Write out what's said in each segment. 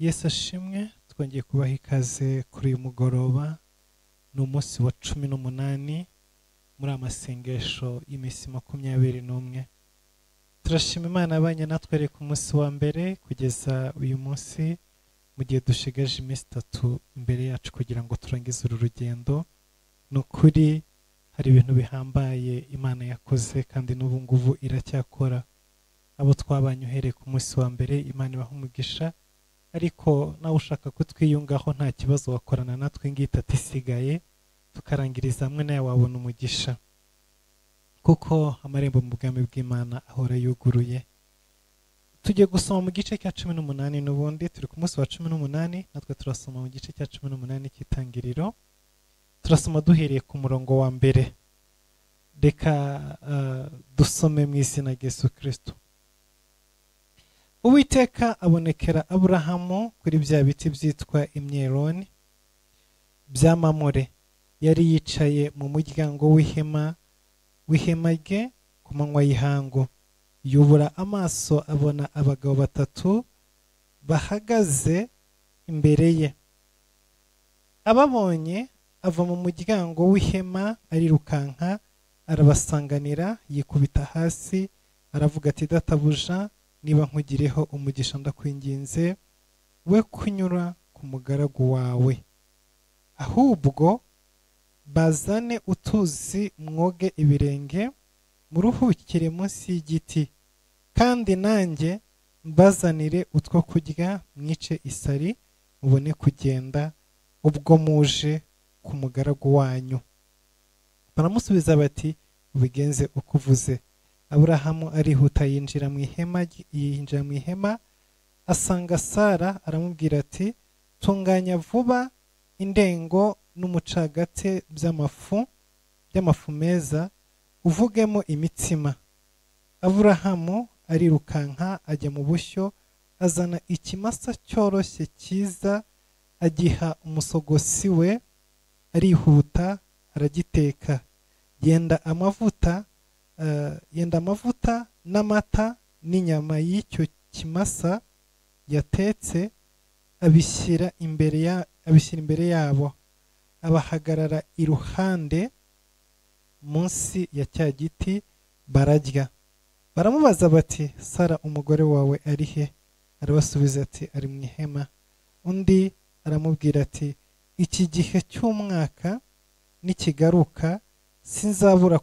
Yesu ashimwe, twongeye kubaha ikaze kuri uyu mugoroba. Ni umunsi wa 18 muri amasengesho y'iminsi 21. Turashima Imana abanye natwe ku munsi wa mbere kugeza uyu munsi, mu gihe dushigaje iminsi 3 imbere yacu kugira ngo turangize uru rugendo. Ni ukuri hari ibintu bihambaye Imana yakoze kandi n'ubu ngubu iracyakora. Abo twabanye uhereye ku munsi wa mbere, Imana ibaha umugisha. Ariko nawe ushaka kutwiyungaho nta kibazo, wakorana natwe ngiyi itatu isigaye tukarangiriza hamwe nawe wabona umugisha, kuko amarembo mu bwami bw'Imana ahora yuguruye. Tugiye gusoma mu gice cya 18 n'ubundi turi ku munsi wa 18, natwe turasoma mu gice cya 18 cy'itangiriro. Turasoma duhereye ku murongo wa mbere. Reka dusome mu izina rya Yesu Kristo. Uwiteka abonekera Aburahamu kuri bya biti byitwa imyeroni bya Mamure. Yari yicaye mu muryango w'ihema rye ku manywa y'ihangu. Yubura amaso abona abagabo batatu bahagaze imbere ye. Ababonye ava mu muryango w'ihema arirukanka arabasanganira, yikubita hasi aravuga ati: databuja, niba nkugireho umugisha ndakwinginze, we kunyura ku mugaragu wawe, ahubwo bazane utuzi mwoge ibirenge, muruhukire munsi y'igiti, kandi nanjye mbazanire utwo kurya, mwice isari mubone kugenda ubwo muje ku mugaragu wanyu. Baramusubiza bati: ubigenze uko uvuze. Aburahamu arihuta yinjira mu ihema asanga Sara, aramubwira ati: tunganya vuba indengo n'umucagate by'amafu meza, uvugemo imitsima. Aburahamu arirukanka ajya mu bushyo, azana ikimasa cyoroshye cyiza, agiha umusogosi we, arihuta aragiteka. Yenda amavuta n'amata n'inyama y'icyo kimasa yatetse, abishyira imbere yabo. Abahagarara iruhande munsi ya cya giti bararya. Baramubaza bati: Sara umugore wawe ari he? Arabasubiza ati: ari mu ihema. Undi aramubwira ati: iki gihe cy'umwaka nikigaruka sinzabura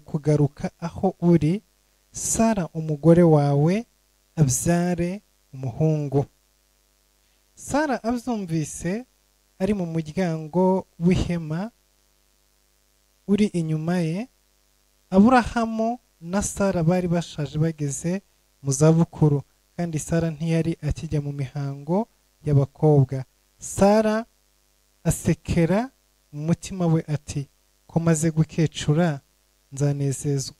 kugaruka aho uri, Sara umugore wawe abyare umuhungu. Sara abyumvise ari mu muryango w'ihema uri inyuma ye. Aburahamu na Sara bari bashaje bageze mu zabukuru, kandi Sara ntiyari akijya mu mihango y'abakobwa. Sara asekera mu mutima we ati: ko maze gukecura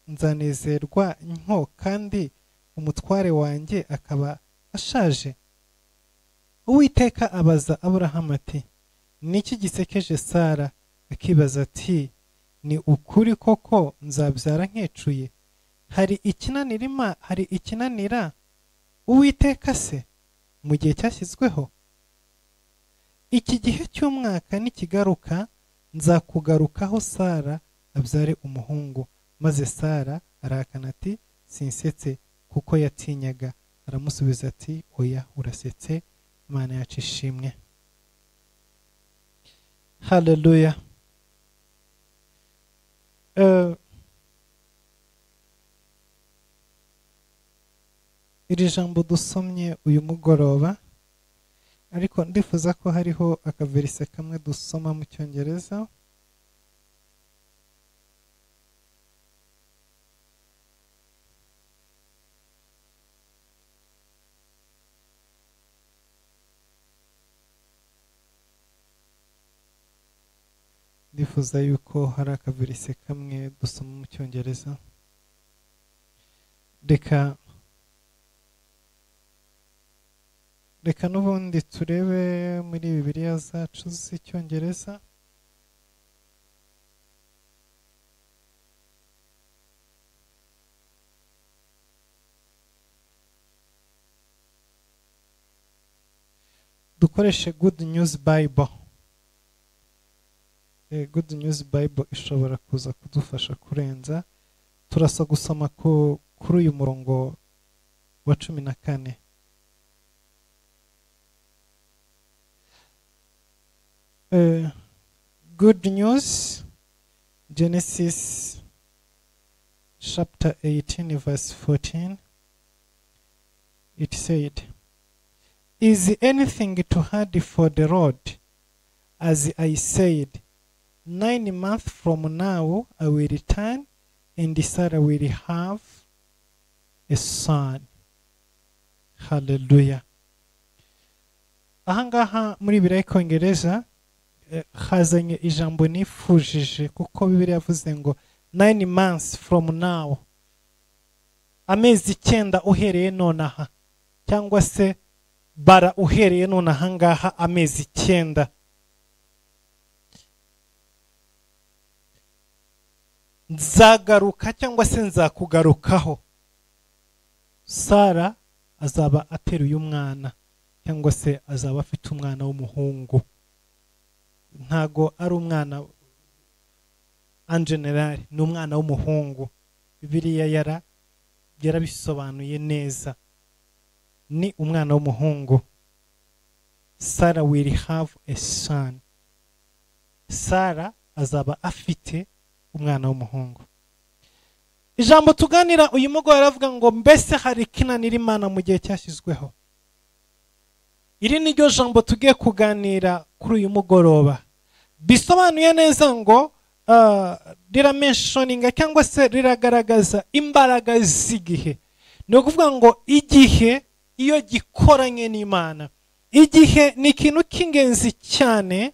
nzanezerwa nko, kandi umutware wanjye akaba ashaje. Uwiteka abaza Aburahamu ati: niki gisekeje Sara? Akibaza ati: ni ukuri koko nzabyara nkecuye? Hari ikinanira Uwiteka se mu gihe cyashyizweho? Iki gihe cy'umwaka nikigaruka nzakugarukaho, Sara abyare umuhungu. Maze Sara arahakana ati: sinsetse, kuko yatinyaga. Aramusubiza ati: oya, urasetse. Imana yacu ishimwe. Haleluya. Iri jambo dusomye uyu mugoroba, ariko ndifuza ko hariho akaverise kamwe dusoma mu Cyongereza. Ndifuza yuko hari akaverise kamwe dusoma mu Cyongereza. Reka n'ubundi turebe muri Bibiliya zacu z'Icyongereza. Dukoreshe Good News Bible. Good News Bible ishobora kuza kudufasha kurenza. Turasa gusoma kuri uyu murongo wa 14. Good News, Genesis chapter 18 verse 14. It said, "Is anything too hard for the Lord? As I said, 9 months from now I will return, and Sarah will have a son." Hallelujah. Ahangaha muri Bibiliya y'Icyongereza hazanye ijambo nifujije, kuko Bibiliya yavuze ngo 9 months from now, amezi 9 uhereye nonaha, cyangwa se bara uhereye nonaha ngaha amezi 9. Nzagaruka cyangwa se nzakugarukaho. Sara azaba ateruye umwana, cyangwa se azaba afite umwana w'umuhungu. Ntago ari umwana en general, ni umwana w'umuhungu. Bibiliya yarabisobanuye neza, ni umwana w'umuhungu. Sarah will have a son. Sara azaba afite umwana w'umuhungu. Ijambo tuganira uyu mugore aravuga ngo mbese hari ikinanira Imana mu gihe cyashyizweho? Iri ni ryo jambo tugiye kuganira kuri uyu mugoroba. Bisobanuye neza ngo riramentioninga cyangwa se riragaragaza imbaraga z'igihe. Ni ukuvuga ngo igihe iyo gikoranye n'Imana, igihe ni ikintu cy'ingenzi cyane.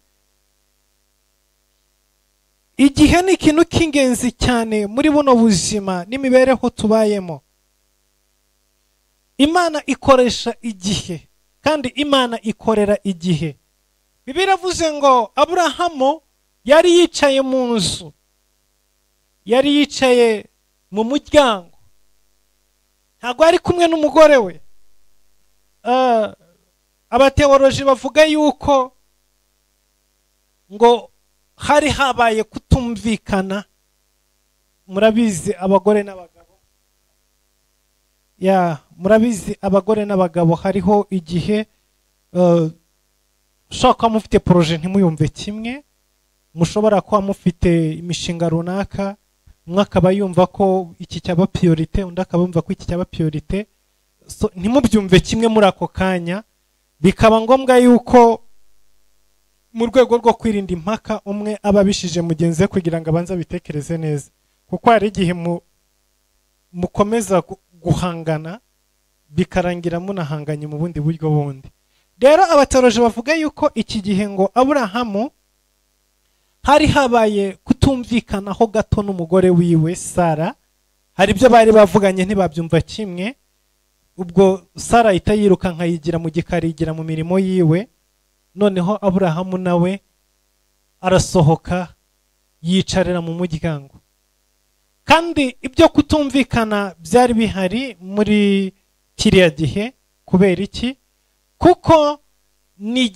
Igihe ni ikintu cy'ingenzi cyane muri buno buzima n'imibereho tubayemo. Imana ikoresha igihe, kandi Imana ikorera igihe. Bibiliya iravuze ngo Aburahamu yari yicaye mu nzu, yari yicaye mu muryango, ntabwo ari kumwe n'umugore we. Abateoloji bavuga yuko ngo hari habaye kutumvikana. Murabizi abagore n'abagabo, murabizi abagore n'abagabo, hariho igihe ushobora kuba mufite projet ntimuyumve kimwe, mushobora kuba mufite imishinga runaka, umwe akaba yumva ko iki cyaba priorité, undi akaba yumva ko iki cyaba priorité, so ntimubyumve kimwe muri ako kanya. Bikaba ngombwa yuko mu rwego rwo kwirinda impaka umwe aba abishije mugenzi we kugira ngo abanze abitekereze neza, kuko hari igihe mukomeza guhangana bikarangira munahanganye mu bundi buryo bundi. Rero abatoroje bavuga yuko iki gihe ngo Aburahamu hari habaye kutumvikanaho gato n'umugore wiwe Sara, hari ibyo bari bavuganye ntibabyumva kimwe. Ubwo Sara ahita yirukanka yigira mu gikari, yigira mu mirimo yiwe. Noneho Aburahamu nawe arasohoka yicarira mu muryango. Kandi ibyo kutumvikana byari bihari muri kiriya gihe. Kubera iki? Kuko ni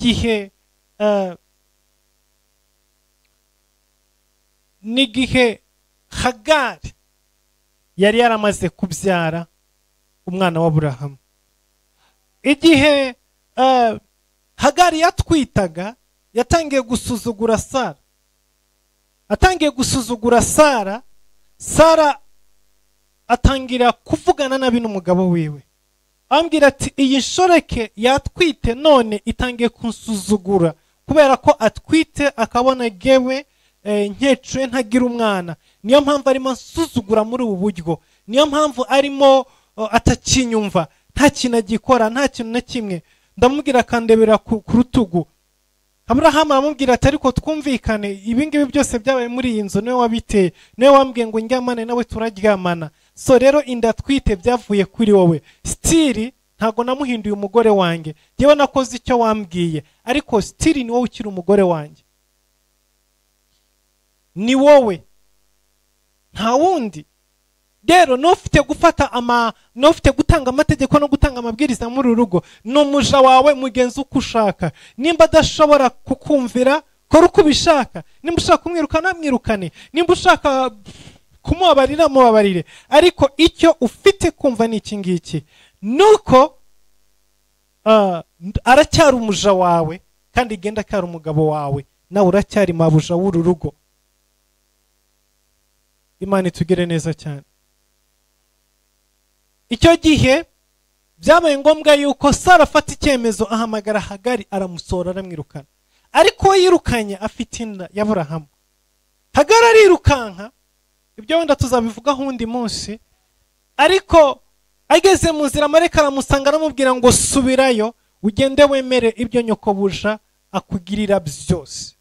igihe Hagari yari yaramaze kubyara umwana wa Aburahamu. Igihe Hagari yatwitaga, yatangiye gusuzugura Sara. Atangiye gusuzugura Sara, Sara atangira kuvugana nabi n'umugabo wiwe. Ambwira ati iyi nshoreke yatwite none itangiye kunsuzugura kubera ko atwite akabona gewe nkecuye ntagira umwana. Niyo mpamvu arimo ansuzugura muri ubu buryo, niyo mpamvu arimo atakinyumva, nta kintu agikora, nta kintu na kimwe. Ndamubwira akandebera ku rutugu. Aburahamu aramubwira ati ariko twumvikane, ibi ngibi byose byabaye muri iyi nzu niwe wabiteye, niwe wambwiye ngo ndyamane nawe turaryamana, so rero inda twite byavuye kuri wowe. Stili ntago namuhinduye umugore wanjye, njyewe nakoze icyo wambwiye, ariko stili ni wowe ukiri umugore wanjye, ni wowe, nta wundi. Rero n'ufite gufata n'ufite gutanga amategeko no gutanga amabwiriza muri uru rugo ni umuja wawe, mugenzi uko ushaka. Nimba adashobora kukumvira, kora uko ubishaka. Nimba ushaka kumwirukana, mwirukane. Nimba ushaka kumubabarira, mubabarire. Ariko icyo ufite kumva ni iki ngiki, nuko aracyari umuja wawe kandi genda akari umugabo wawe, nawe uracyari mabuja w'uru rugo. Imana itugire neza cyane. Icyo gihe byabaye ngombwa yuko Sara afata icyemezo, ahamagara Hagari aramusohora, aramwirukana. Ariko yirukanye afite inda ya Aburahamu. Hagari arirukanka, ibyo wenda tuzabivugaho undi munsi, ariko ageze mu nzira marayika aramusanga aramubwira ngo subirayo ugende wemere ibyo nyokobuja akugirira byose.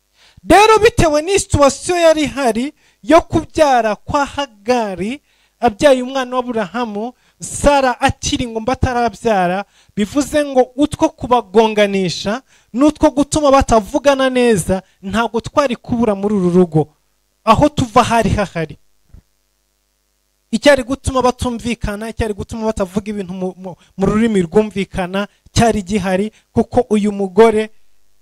Rero bitewe n'isituwasiyo yari ihari yo kubyara kwa Hagari, abyaye umwana w'Aburahamu, Sara akiri ngo batarabyara, bivuze ngo utwo kubagonganisha n'utwo gutuma batavugana neza ntabwo twari kubura muri uru rugo. Aho tuva hari hahari icyari gutuma batumvikana, icyari gutuma batavuga ibintu mu rurimi rwumvikana cyari gihari, kuko uyu mugore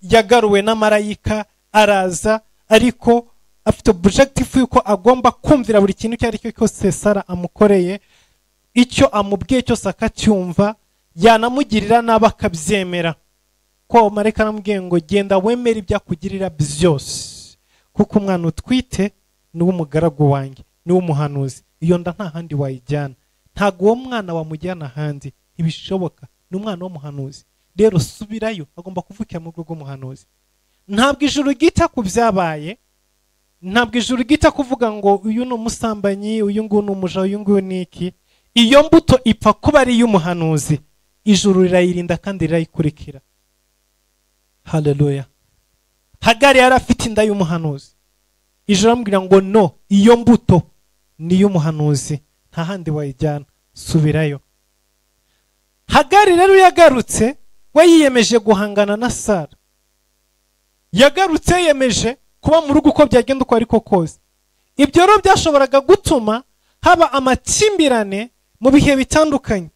yagaruwe na marayika araza, ariko afite objective yuko agomba kumvira buri kintu icyo ari cyo cyose Sara amukoreye, icyo amubwiye cyose akacyumva, yanamugirira nabi akabyemera. Ko marayika aramubwiye ngo genda wemere ibyo akugirira byose, kuko umwana utwite ni uw'umugaragu wanjye, ni uw'umuhanuzi. Iyo nda nta handi wayijyana, ntabwo uwo mwana wamujyana ahandi, ntibishoboka, ni umwana w'umuhanuzi. Rero subirayo, agomba kuvukira mu rugo rw'umuhanuzi. Ntabwo ijuru ryita ku byabaye, ntabwo ijuru ryita kuvuga ngo uyu ni umusambanyi, uyu nguyu ni umuja, uyu nguyu ni iki. Iyo mbuto ipfa kuba ari iy'umuhanuzi, ijuru rirayirinda kandi rirayikurikira. Haleluya. Hagari yari afite inda y'umuhanuzi, ijuru aramubwira ngo no, iyo mbuto ni iy'umuhanuzi, nta handi wayijyana, subirayo. Hagari rero yagarutse, we yiyemeje guhangana na Sara. Yagarutse yiyemeje kuba mu rugo uko byagenda uko ariko kose. Ibyo rero byashoboraga gutuma haba amakimbirane mu bihe bitandukanye.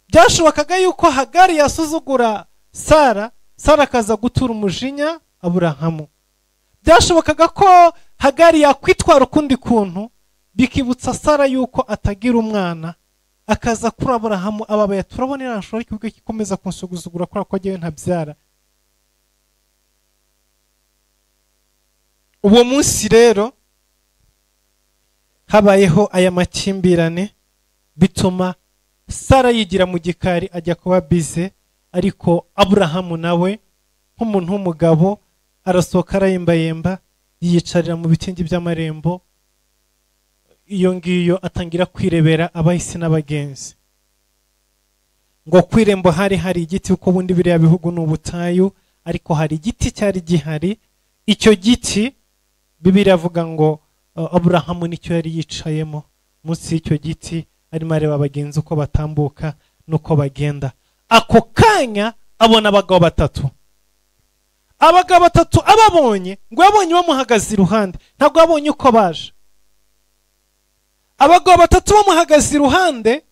Byashobokaga yuko Hagari yasuzugura Sara, Sara akaza gutura umujinya Aburahamu. Byashobokaga ko Hagari yakwitwara ukundi kuntu, bikibutsa Sara yuko atagira umwana, akaza kuri Aburahamu ababaye, turabona irashobora kubwo ikomeza kunsuguzugura kuri ko agiye ntabyara. Uwo munsi rero habayeho aya makimbirane, bituma Sara yigira mu gikari ajya kuba bize, ariko Aburahamu nawe nk'umuntu w'umugabo arasohoka arayembayemba, yiyicarira mu bikingi by'amarembo iyo ngiyo, atangira kwirebera abahisi n'abagenzi. Ngo kwirembo hari hari igiti, uko bundi biriya bihugu ni ubutayu, ariko hari igiti cyari gihari. Icyo giti Bibiliya avuga ngo Aburahamu nicyo yari yicayemo, munsi y'icyo giti arimo areba abagenzi uko batambuka nuko bagenda. Ako kanya abona abagabo batatu. Abagabo batatu ababonye, ngo yabonye bamuhagaze iruhande, ntabwo yabonye uko baje. Abagabo batatu bamuhagaze iruhande,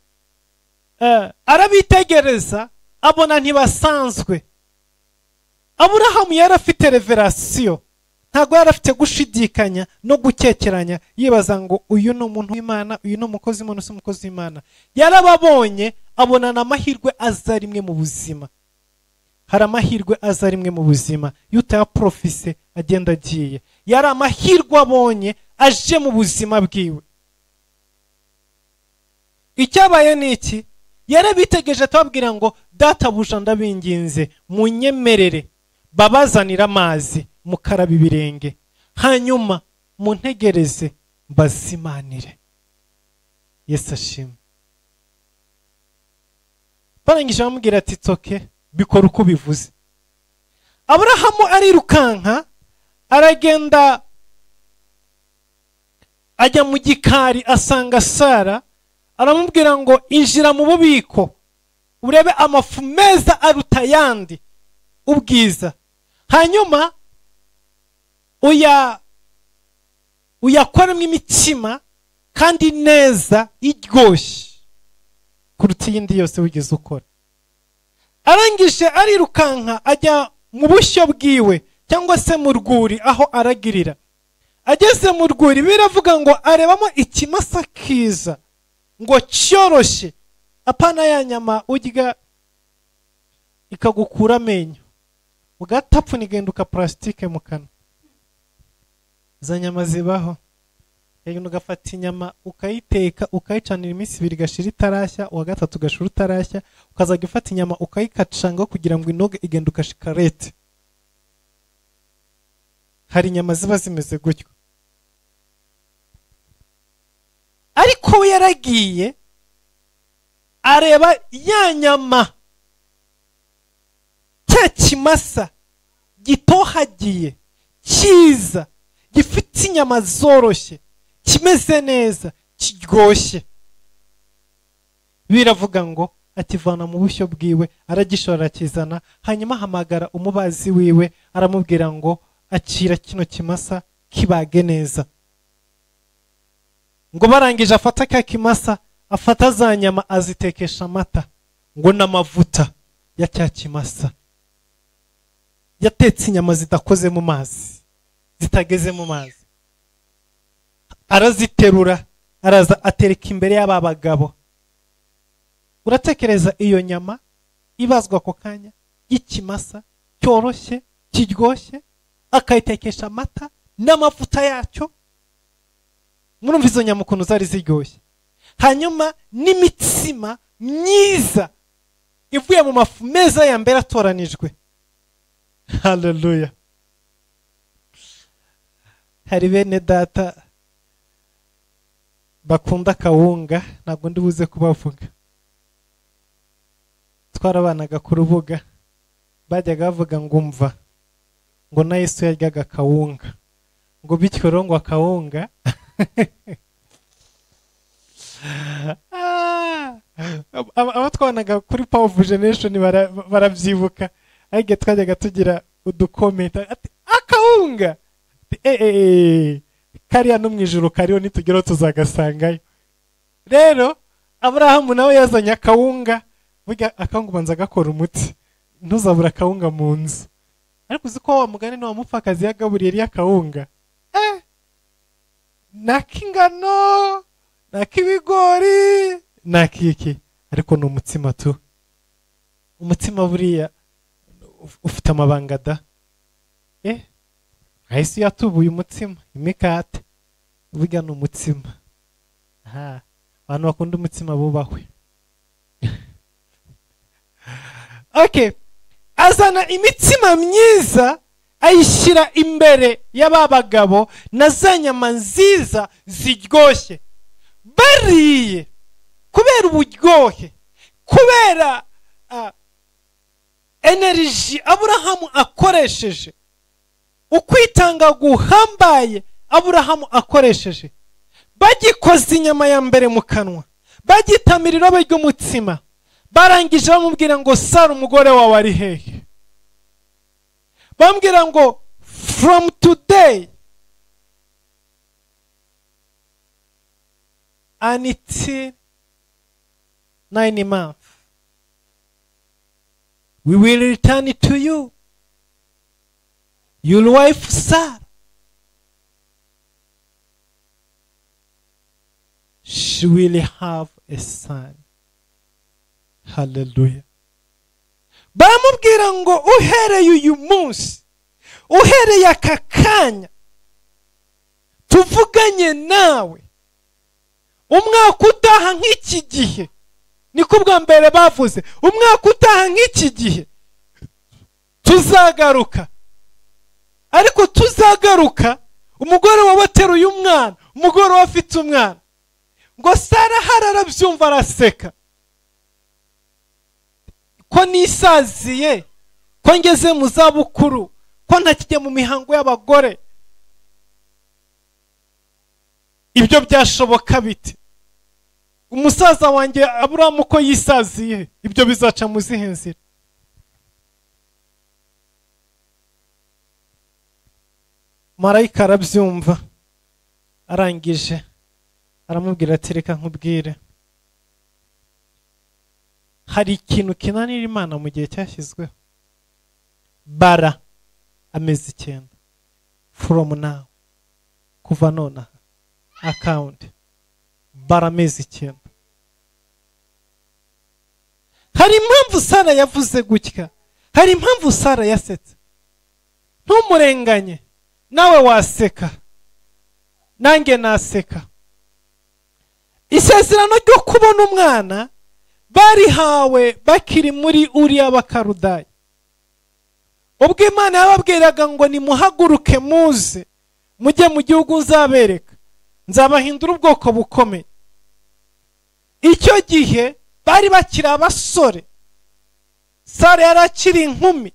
arabitegereza abona ntibasanzwe. Aburahamu yari afite revelation, ntabwo yari afite gushidikanya no gukekeranya, yibaza ngo uyu ni umuntu w'Imana, uyu ni umukozi w'Imana, si umukozi w'Imana. Yarababonye abona n'amahirwe aza rimwe mu buzima. Hari amahirwe aza rimwe mu buzima, iyo utayaprofise agenda agiye. Yari amahirwe abonye aje mu buzima bwiwe. Icyabaye ni iki? Yarabitegereje atababwira ngo databuja ndabinginze munyemerere babazanira amazi mukaraba ibirenge, hanyuma muntegereze mbazimanire. Yesu ashimwe. Barangije bamubwira ati tsoke, bikora uko bivuze. Aburahamu arirukanka aragenda ajya mu gikari asanga Sara, aramubwira ngo injira mu bubiko urebe amafu meza aruta yandi ubwiza, hanyuma uyakoremo imitsima, kandi neza iryoshye kuruta iyindi yose wigeze ukora. Arangije arirukanka ajya mu bushyo bwiwe cyangwa se mu rwuri aho aragirira. Ageze mu rwuri biravuga ngo arebamo ikimasa kiza ngo cyoroshye, apana ya nyama urya ikagukura amenyo ugatapfuna igenduka plastique mu kanwa. Za nyama zibaho, yagenda ugafata inyama ukayiteka ukayicanira iminsi ibiri igashira itarashya, uwa gatatu ugashira utarashya, ukazajya ufata inyama ukayikacanga kugira ngo inoge igenda shikarete. Hari inyama ziba zimeze gutyo. Ariko we yaragiye areba ya nyama, cya kimasa gitohagiye cyiza, gifite inyama zoroshye, kimeze neza, kiryoshye. Biravuga ngo akivana mu bushyo bwiwe aragishora akizana, hanyuma ahamagara umubazi wiwe aramubwira ngo akira kino kimasa kibage neza. Ngo barangije afata ka kimasa, afata za nyama azitekesha amata ngo n'amavuta ya cya kimasa. Yatetse inyama zidakoze mu mazi, zitageze mu mazi, araziterura araza atereka imbere y'aba bagabo. Uratekereza iyo nyama ibazwa ako kanya y'ikimasa cyoroshye kiryoshye, akayitekesha amata n'amavuta yacyo. Murumva izo nyama ukuntu zari ziryoshye. Hanyuma n'imitsima myiza ivuye mu mafu meza ya mbere atoranijwe. Haleluya. Hari bene data bakunda kawunga, ntabwo ndibuze kubavuga. Twarabanaga ku rubuga, bajyaga bavuga ngo umva ngo na Yesu yaryaga kawunga, ngo bityo rero ngo akawunga. Abo twabanaga kuri Power of Generation barabyibuka, ariko twajyaga tugira udukomenta ati akawunga kariya no mu ijuru kariyo nitugeraho tuzagasangayo. Rero Aburahamu nawe yazanye akawunga. Burya akawunga ubanza gakora umuti, ntuzabura akawunga mu nzu. Ariko uzi ko wa mugani ni wa mupfakazi yagaburiye iriya kawunga, nak'ingano nak'ibigori nak'iki, ariko ni umutsima tu. Umutsima buriya ufite amabanga da. Ahise yatubuye umutsima, imikate, burya ni umutsima. Abantu bakunda umutsima bubahwe. Okay, azana imitsima myiza ayishyira imbere y'aba bagabo na za nyama nziza ziryoshye. Bariye kubera uburyohe, kubera energy Aburahamu akoresheje, ukwitanga guhambaye Aburahamu akoresheje. Bagikoze inyama ya mbere mu kanwa, bagitamira irobe ry'umutsima, barangije bamubwira ngo Sara umugore wawe ari hehe? Bamubwira ngo from today until 9 months we will return to you your wife Sarah. She will have a son. Hallelujah. Baramubwira ngo uhereye uyu munsi, uhereye aka kanya tuvuganye nawe, umwaka utaha nk'iki gihe, niko bwa mbere bavuze, umwaka utaha nk'iki gihe tuzagaruka. Ariko tuzagaruka umugore wawe ateruye umwana, umugore wawe afite umwana. Ngo Sara arabyumva araseka, ko nisaziye, ko ngeze mu zabukuru, ko ntakijya mu mihango y'abagore, ibyo byashoboka bite? Umusaza wanjye Aburahamu ko yisaziye, ibyo bizaca mu zihe nzira? Marayika arabyumva, arangije Aramubwira ati reka nkubwire, hari ikintu kinanira Imana mu gihe cyashyizweho. Bara amezi 9 from now, kuva nonaha, account bara amezi 9. Hari impamvu Sara yavuze gutya, hari impamvu Sara yasetse. Ntumurenganye, nawe waseka, nanjye naseka. Isezerano ryo kubona umwana barihawe bakiri muri Uriya b'Abakaludaya. Ubwo Imana yababwiraga ngo nimuhaguruke muze mujye mu gihugu nzabereka, nzabahindura ubwoko bukomeye. Icyo gihe bari bakiri abasore, Sara yarakiri inkumi,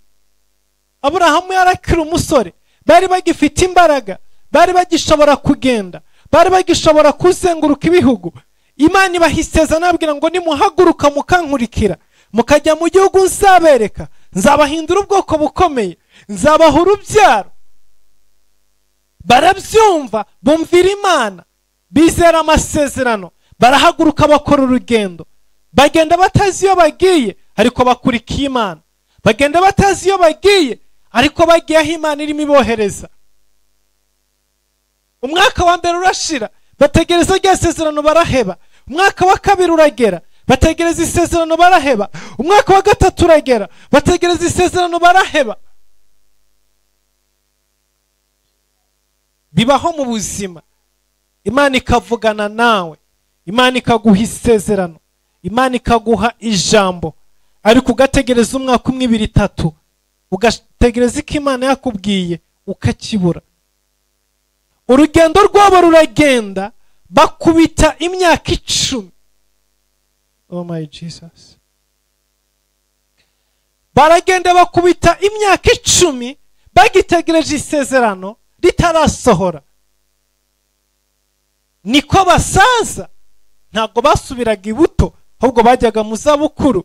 Aburahamu yarakiri umusore, bari bagifite imbaraga, bari bagishobora kugenda, bari bagishobora kuzenguruka ibihugu. Imana ibahiseza nabwira ngo nimuhaguruka mukankurikira, mukajya mu gihugu nzabereka, nzabahindura ubwoko bukomeye, nzabaha urubyaro. Barabyumva, bumvira Imana, bizera amasezerano, barahaguruka bakora urugendo. Bagenda batazi iyo bagiye, ariko bakurikiye Imana. Bagenda batazi iyo bagiye, ariko bagiye aho Imana irimo ibohereza. Umwaka wa mbere urashira, bategereza rya sezerano baraheba. Umwaka wa kabiri uragera, bategereza isezerano baraheba. Umwaka wa gatatu uragera, bategereza isezerano baraheba. Bibaho mu buzima, Imana ikavugana nawe, Imana ikaguha isezerano, Imana ikaguha ijambo, ariko ugategereza umwaka umwe, ibiri, itatu, ugategereza iko Imana yakubwiye ukakibura. Urugendo rwabo ruragenda, bakubita imyaka 10. Oh my Jesus. Baragenda bakubita imyaka 10 bagitegereje isezerano ritarasohora. Niko basaza, ntabwo basubiraga ibuto, ahubwo bajyaga mu zabukuru.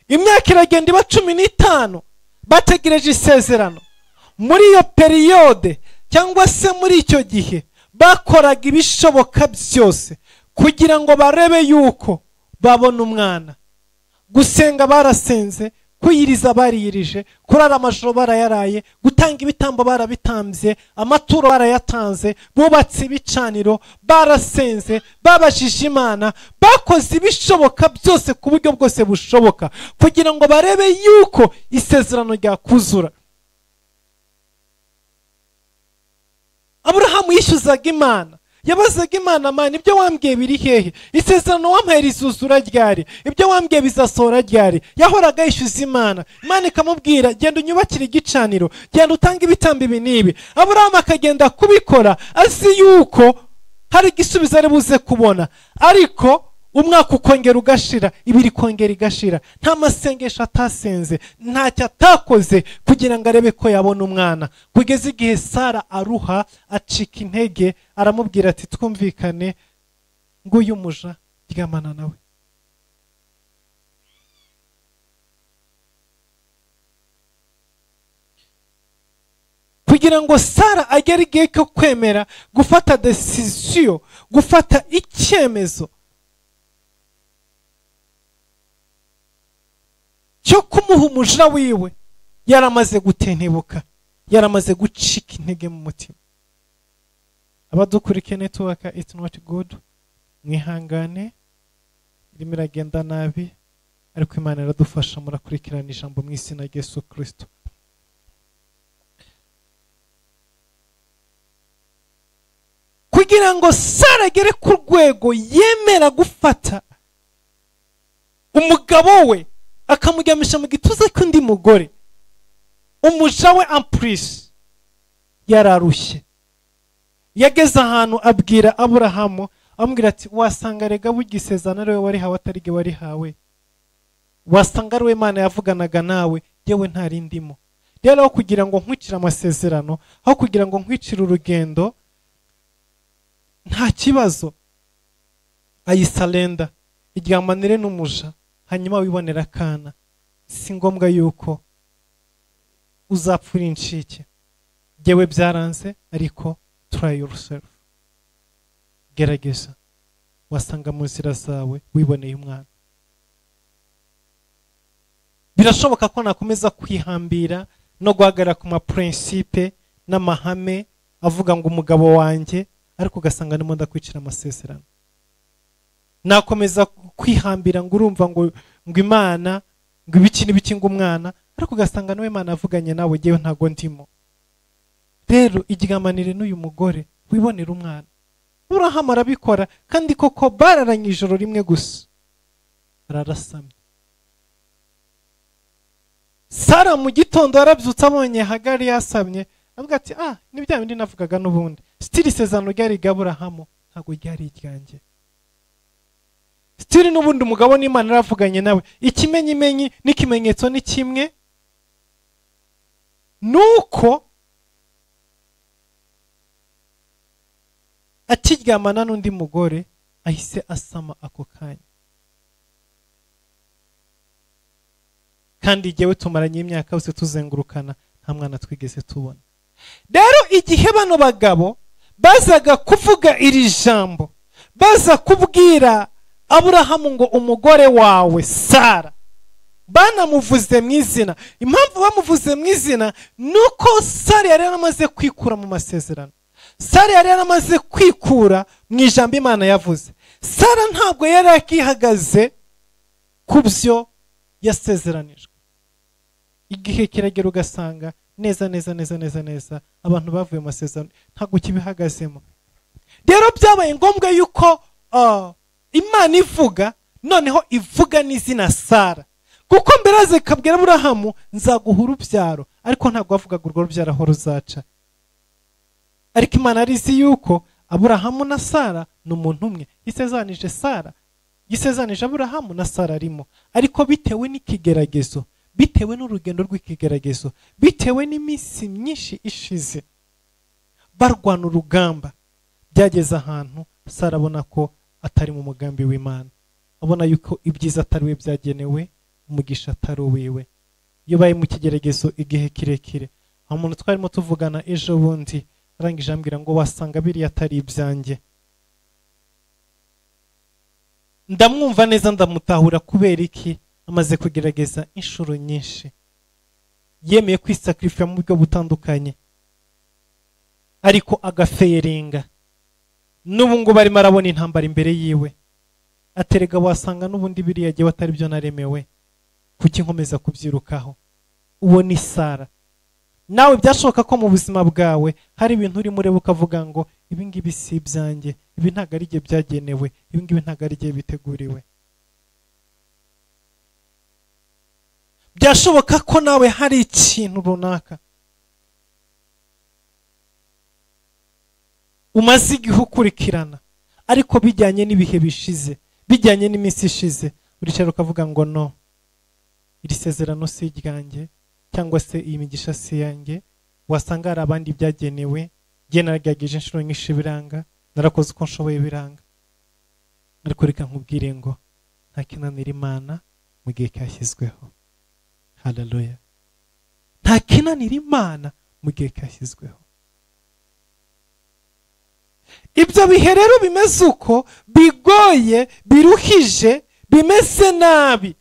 Imyaka iragenda iba 15 bategereje isezerano. Muri iyo periyode cyangwa se muri icyo gihe bakoraga ibishoboka byose kugira ngo barebe yuko babona umwana. Gusenga barasenze, kwiyiriza bariyirije, kurara amajoro barayaraye, gutanga ibitambo barabitambye, amaturo barayatanze, bubatse ibicaniro, barasenze, babajije Imana, bakoze ibishoboka byose ku buryo bwose bushoboka kugira ngo barebe yuko isezerano ryakuzura. Aburahamu yishyuzaga Imana, yabazaga Imana, Mana ibyo wambwiye biri hehe? Isezerano wampaye rizuzura ryari? Ibyo wambwiye bizasohora ryari? Yahoraga yishyuza Imana. Imana ikamubwira genda unyubakire igicaniro, genda utange ibitambo ibi n'ibi. Aburahamu akagenda kubikora azi yuko hari igisubizo ari buze kubona, ariko umwaka ukongera ugashira, ibiri kongera igashira, nta masengesho atasenze, ntacyo atakoze kugira ngo arebe ko yabona umwana. Kugeza igihe Sara aruha, acika intege, aramubwira ati twumvikane, nguyu umuja ryamana nawe. Kugira ngo Sara agere igihe cyo kwemera gufata decision, gufata icyemezo cyo kumuha umuja wiwe, yaramaze gutentebuka, yaramaze gucika intege mu mutima. Abadukurikiye network it's not good, mwihangane, irimo iragenda nabi, ariko Imana iradufasha. Murakurikirana ijambo mu izina rya Yesu Kristo. Kugira ngo Sara agere ku rwego yemera gufata umugabo we akamuryamisha mu gituza cy'undi mugore, umuja we Ampris yararushye. Yageze ahantu abwira Aburahamu, amubwira ati wasanga rega bugisezana ari we warihawe atari ge warihawe, wasanga ari we Imana yavuganaga nawe, yewe ntari ndimo. Rero aho kugira ngo nkwicire amasezerano, aho kugira ngo nkwicire urugendo, nta kibazo, ayisalenda iryamanire n'umuja, hanyuma wibonera akana. Si ngombwa yuko uzapfura incike. Jyewe byaranze, ariko try yourself, gerageza. Wasanga mu nzira zawe wiboneye umwana. Birashoboka ko nakomeza kwihambira no guhagarara ku maprincipe n'amahame avuga ngo umugabo wanjye, ariko ugasanga ndimo ndakwicira amasezerano. Nakomeza kwihambira ngo urumva ngo Imana ngo ibiki n'ibiki ngo umwana, ariko ugasanga nawe Imana avuganye nawe ngewe ntago ndimo. Rero igigamanire n'uyu mugore wibonera umwana. Aburahamu arabikora, kandi koko bararanye ijoro rimwe gusa, ararasamye. Sara mu gitondo yarabyutse abonye Hagari yasamye, avuga ati ni bya bindi navugaga n'ubundi. Stili isezerano ryari Aburahamu ntabwo ryari iryanjye. Stili n'ubundi umugabo n'Imana yaravuganye nawe. Ikimenyimenyi n'ikimenyetso ni kimwe, nuko akiryamana n'undi mugore ahise asama ako kanya. Kandi igihe tumaranye imyaka yose tuzengurukana nta mwana twigeze tubona. Rero igihe bano bagabo bazaga kuvuga iri jambo, baza kubwira Aburahamu ngo umugore wawe Sara, banamuvuze mu izina. Impamvu bamuvuze mu izina nuko Sara yari yaramaze kwikura mu masezerano. Sara yari yaramaze kwikura mu ijambo Imana yavuze. Sara ntabwo yari akihagaze ku byo yasezeranijwe. Igihe kiragera ugasanga neza neza neza neza neza abantu bavuye mu masezerano ntabwo kibihagazemo. Rero byabaye ngombwa yuko Imana ivuga, noneho ivuga n'izina Sara, kuko mbere aze kabwira Aburahamu nzaguha urubyaro, ariko ntabwo avugaga urwo rubyaro aho ruzaca. Ariko Imana arizi yuko Aburahamu na Sara ni umuntu umwe. Yisezanije Sara, yisezanije Aburahamu na Sara arimo, ariko bitewe n'ikigeragezo, bitewe n'urugendo rw'ikigeragezo, bitewe n'iminsi myinshi ishize barwana urugamba, byageze ahantu Sara abona ko atari mu mugambi w'Imana, abona yuko ibyiza atari we byagenewe, umugisha atari uwiwe. Iyo baye mu kigeragezo igihe kirekire, aho umuntu twarimo tuvugana ejo bundi arangije ambwira ngo wasanga biriya atari ibyanjye. Ndamwumva neza, ndamutahura. Kubera iki? Amaze kugerageza inshuro nyinshi, yemeye kwisacrifice mu buryo butandukanye, ariko agaferinga. N'ubu ngo barimo arabona intambara imbere yiwe, aterega wasanga n'ubundi biriya gihe atari byo naremewe, kuki nkomeza kubyirukaho? Uwo ni Sara. Nawe byashoboka ko mu buzima bwawe hari ibintu urimo ureba ukavuga ngo ibi ngibi si ibyanjye, ibi ntabwo ari igihe byagenewe, ibi ngibi ntabwo ari igihe biteguriwe. Byashoboka ko nawe hari ikintu runaka umaze igihe ukurikirana, ariko bijyanye n'ibihe bishize, bijyanye n'iminsi ishize, uricara ukavuga ngo no, iri sezerano si iryanjye, cyangwa se iyi migisha si yanjye. Wasanga hari abandi byagenewe, njye naragerageje inshuro nyinshi biranga, narakoze uko nshoboye biranga. Ariko reka nkubwire ngo nta kinanira Imana mu gihe cyashyizweho. Haleluya. Nta kinanira Imana mu gihe cyashyizweho. Ibyo bihe rero bimeze uko, bigoye, biruhije, bimeze nabi,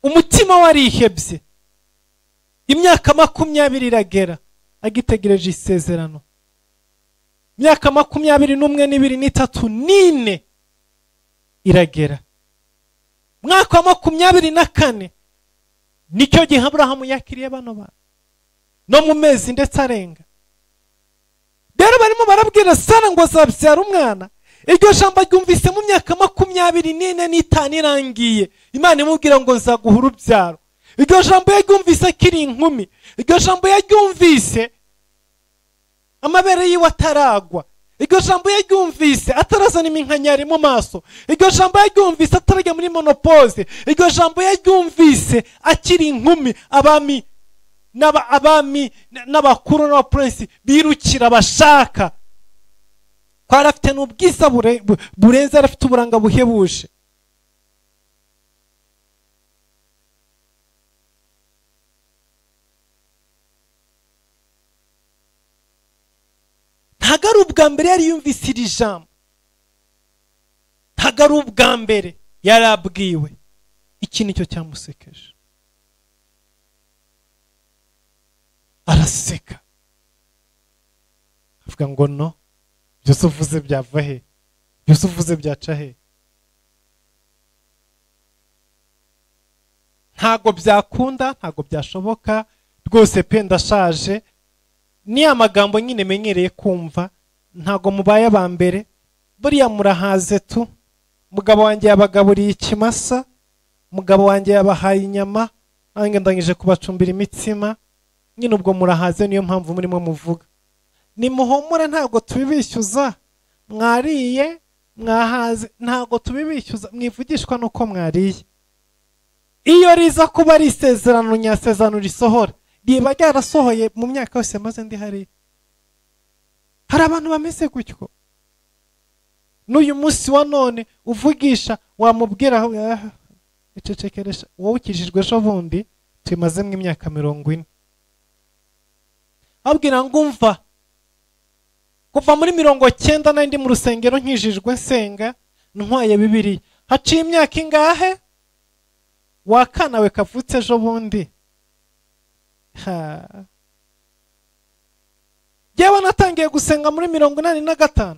umutima warihebye. Imyaka 20 iragera agitegereje isezerano. Imyaka 21, 2, 3, 4 iragera. Mwaka wa 24 nicyo gihe Aburahamu yakiriye bano bantu, no mu mezi ndetse arenga. Rero barimo barabwira Sara ngo azabyara umwana. Iryo jambo ryumvise mu myaka 24 n'itanu irangiye, Imana imubwira ngo nzaguha urubyaro. Iryo jambo yaryumvise akiri inkumi, iryo jambo yaryumvise amabere yiwe ataragwa, iryo jambo yaryumvise atarazana iminkanyari mu maso, iryo jambo yaryumvise atarajya muri monopause, iryo jambo yaryumvise akiri inkumi. Abami n'abakuru n'abapurensi birukira bashaka ko yari afite n'ubwiza burenze, yari afite uburanga buhebuje. Ntabwo ari ubwa mbere yari yumvise iri jambo. Ntabwo ari ubwa mbere yarabwiwe. Iki nicyo cyamusekeje, araseka avuga ngo no, byose uvuze byava he? Byose uvuze byaca he? Ntago byakunda, ntago byashoboka rwose pe, ndashaje. Ni amagambo nyine menyereye kumva, ntago mubaye aba mbere, buriya murahaze tu. Mugabo wanjye yabagaburiye ikimasa, mugabo wanjye yabahaye inyama, nanjye ndangije kubacumbira imitsima, nyine ubwo murahaze, niyo mpamvu murimo muvuga. Nimuhumure ntago tubibishyuza, mwariye mwahaze, ntago tubibishyuza, mwivugishwa nuko mwariye. Iyo riza kuba ari isezerano nyasezerano risohora, riba ryarasohoye mu myaka yose maze ndi hari. Hari abantu bameze gutyo. N'uyu munsi wa none uvugisha wamubwira icecekeresha, wowe ukijijwe ejo bundi tumazemo imyaka 40. Abwira ngo umva, kuva muri 90 nari mu rusengero nkijijwe nsenga ntwaye Bibiliya, haciye imyaka ingahe? Wakana we kavutse ejo bundi. Yewe natangiye gusenga muri 85.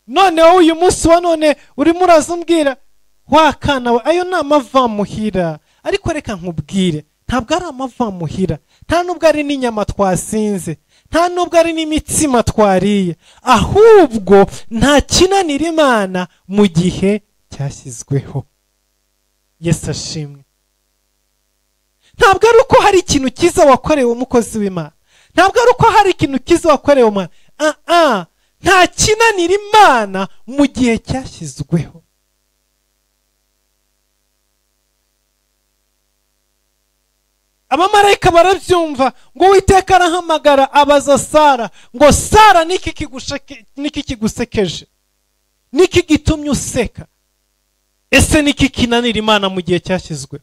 None wowe uyu munsi wa none urimo uraza umbwira wakana we, ayo ni amavamuhira. Ariko reka nkubwire, ntabwo ari amavamuhira, nta nubwo ari n'inyama twasinze, nta nubwo ari n'imitsima twariye, ahubwo nta kinanira Imana mu gihe cyashyizweho. Yesu ashimwe. Ntabwo ari uko hari ikintu cyiza wakorewe umukozi w'Imana, ntabwo ari uko hari ikintu cyiza wakorewe umwana. Nta kinanira Imana mu gihe cyashyizweho. Abamarayika barabyumva ngo Uwiteka arahamagara abaza Sara ngo Sara, niki kigusekeje? Niki gitumye useka? Ese niki kinanira Imana mu gihe cyashyizwe?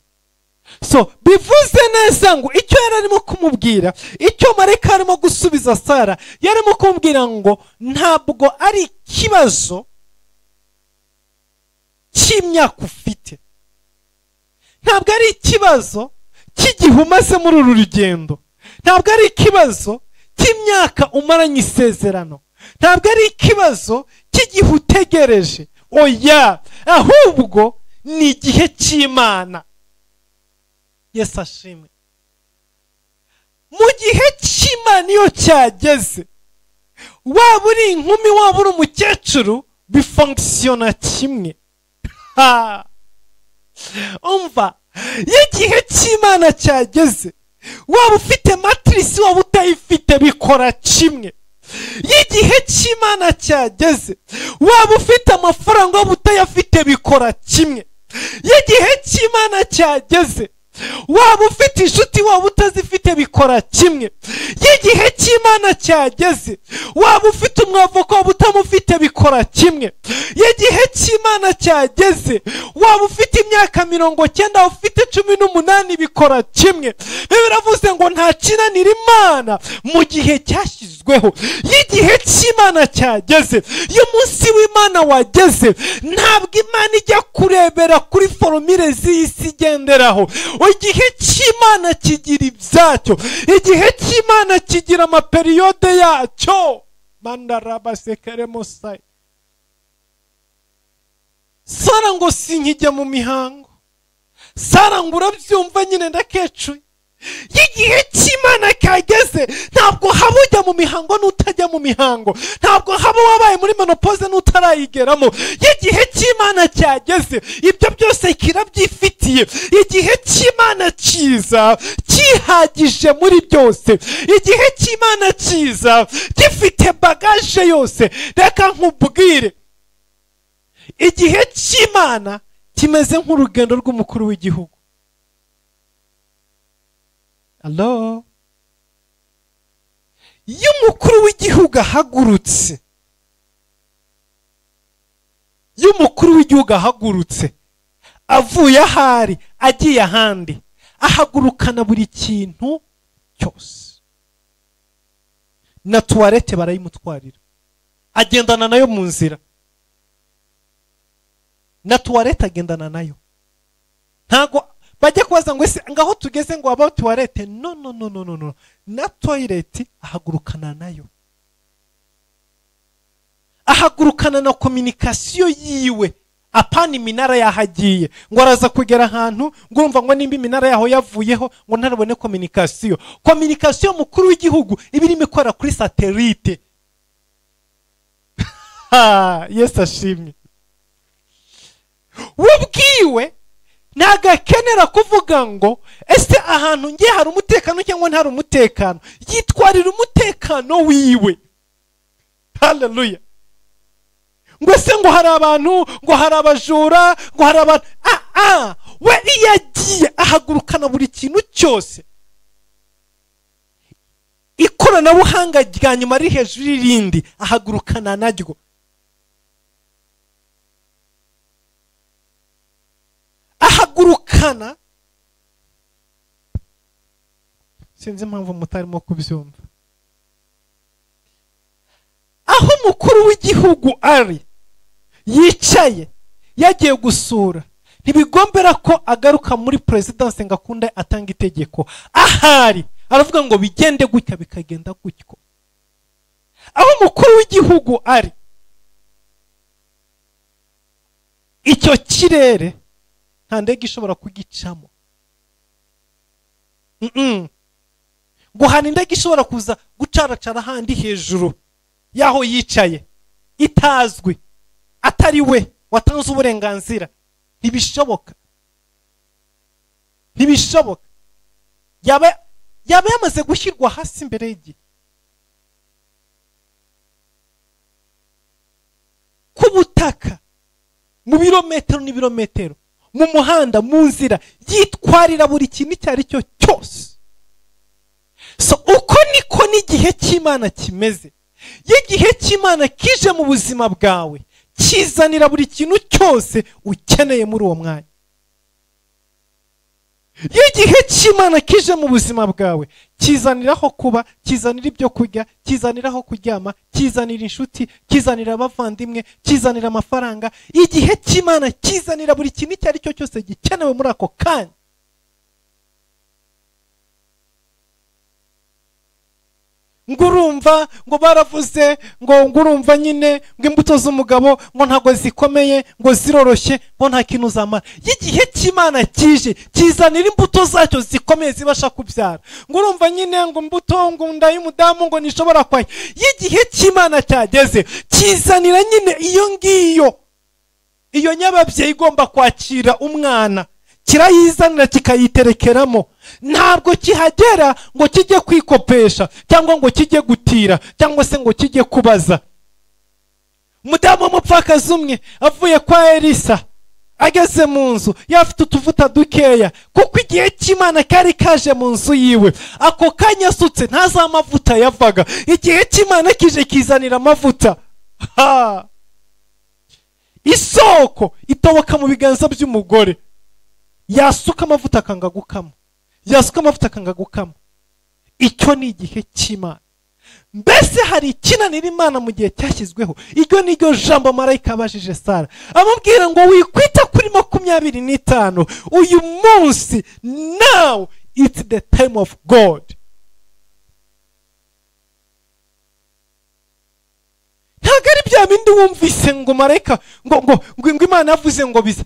So bivuze neza ngo icyo yari arimo kumubwira, icyo marayika arimo gusubiza Sara, yarimo kumubwira ngo ntabwo ari ikibazo cy'imyaka ufite, ntabwo ari ikibazo cy'igihe umaze muri uru rugendo, ntabwo ari ikibazo cy'imyaka umaranye isezerano, ntabwo ari ikibazo cy'igihe utegereje. Oya, ahubwo ni igihe cy'Imana. Yesu ashimwe. Mu gihe cy'Imana iyo cyageze, waba uri inkumi waba uri umukecuru, bifunkisiyona kimwe. Umva, iyo igihe cy'Imana cyageze, waba ufite matirisi waba utayifite, bikora kimwe. Iyo igihe cy'Imana cyageze, waba ufite amafaranga waba utayafite, bikora kimwe. Iyo igihe cy'Imana cyageze, waba ufite inshuti waba utazifite, bikora kimwe. Iyo igihe cy'Imana cyageze, waba ufite umwavoka waba utamufite, bikora kimwe. Iyo igihe cy'Imana cyageze, waba ufite imyaka 90 ufite 18, bikora kimwe. Biravuze ngo nta kinanira Imana mu gihe cyashyizweho. Iyo igihe cy'Imana cyageze, iyo umunsi w'Imana wageze, ntabwo Imana ijya kurebera kuri formule z'isi igenderaho. Igihe cy'Imana kigira ibyacyo, igihe cy'Imana kigira amaperiyode yacyo. Mandarabasekeremosai. Sara ngo sinkijya mu mihango, Sara ngo urabyumva nyine ndakecuye. Igihe cy'Imana cyageze, ntabwo haba ujya mu mihango n'utajya mu mihango, ntabwo haba wabaye muri menopause n'utarayigeramo. Igihe cy'Imana cyageze, ibyo byose kirabyifitiye. Igihe cy'Imana cyiza cyihagije muri byose. Igihe cy'Imana cyiza gifite bagaje yose. Reka nkubwire, igihe cy'Imana kimeze nk'urugendo rw'umukuru w'igihugu. Allo? Iyo umukuru w'igihugu ahagurutse, iyo umukuru w'igihugu ahagurutse avuye ahari agiye ahandi, ahagurukana buri kintu cyose. Na tuwarete barayimutwarira, agendana nayo mu nzira. Na tuwarete agendana nayo. Ntago bajya kubaza ngo ese ngaho tugeze ngo abaho tuwarete. No no no no no. Na toilet ahagurukana nayo. Ahagurukana na communication yiwe. Apana iminara yahagiye ngo araza kugera ahantu ngo urumva ngo nimba iminara yaho yavuyeho ngo ntarabone communication. Communication mukuru w'igihugu ibirimo ikora kuri satellite. Ha, Yesu ashimwe. Wubwiwe nagakenera kuvuga ngo ese ahantu ngiye hari umutekano cyangwa ntari umutekano. Yitwarira umutekano wiwe. Hallelujah. Ngo se ngo hari abantu, ngo hari abajura, ngo hari abantu. We yagiye ahagurukana buri kintu cyose. Ikoranabuhanga rya nyuma riri hejuru y'irindi ahagurukana naryo. Ahagurukana. Sinzi impamvu mutarimo kubyumva. Aho umukuru w'igihugu ari yicaye yagiye gusura, ntibigombera ko agaruka muri presidence ngo akunde atanga itegeko. Ahari aravuga ngo bigende gutya bikagenda gutyo. Aho umukuru w'igihugu ari, icyo kirere nta ndege ishobora kugicamo. Ngo hari indege ishobora kuza gucaracara handi hejuru yaho yicaye itazwi, atari we watanze uburenganzira. Ntibishoboka. Ntibishoboka. Yaba yamaze gushyirwa hasi imbere y'igihe. Ku butaka, mu birometero n'ibirometero, mu muhanda, mu nzira, yitwarira buri kintu icyo ari cyo cyose. So uko niko n'igihe cy'Imana kimeze. Igihe cy'Imana kije mu buzima bwawe kizanira buri kintu cyose ukeneye muri uwo mwanya. Igihe cy'Imana kije mu buzima bwawe kizaniraho kuba, kizanira ibyo kurya, kizaniraho kuryama, kizanira inshuti, kizanira abavandimwe, kizanira amafaranga. Igihe cy'Imana kizanira buri kintu icyo ari cyo cyose gikenewe muri ako kanya. Ngurumva ngo baravuze ngo ngurumva nyine ngo imbuto z'umugabo ngo ntago zikomeye ngo ziroroshye ngo nta kintu zamara. Igihe cy'Imana kije kizanira imbuto zacyo zikomeye zibasha kubyara. Ngurumva nyine ngo imbuto ngo nda y'umudamu ngo nishobora kwaye. Igihe cy'Imana cyageze kizanira nyine iyo ngiyo, iyo nyababyeyi igomba kwakira umwana, kirayizanira kikayiterekeramo. Ntabwo kihagera ngo kijye kwikopesha cyangwa ngo kijye gutira cyangwa se ngo kijye kubaza. Umudamu w'umupfakazi umwe avuye kwa Elisa ageze mu nzu yafite utuvuta dukeya, kuko igihe cy'Imana kari kaje mu nzu yiwe. Ako kanya asutse ntaza amavuta yavaga. Igihe cy'Imana kije kizanira amavuta. Isoko itoboka mu biganza by'umugore. Yasuka amavuta akanga gukama. Yasuka amavuta akanga gukama. Icyo ni igihe cy'Imana. Mbese hari ikinanira Imana mu gihe cyashyizweho? Iryo ni ryo jambo marayika abajije Sara, amubwira ngo wikwita kuri 25 uyu munsi. Now it's the time of God. Ntabwo ari bya bindi wumvise ngo marayika ngo ngo ngo Imana yavuze ngo biza.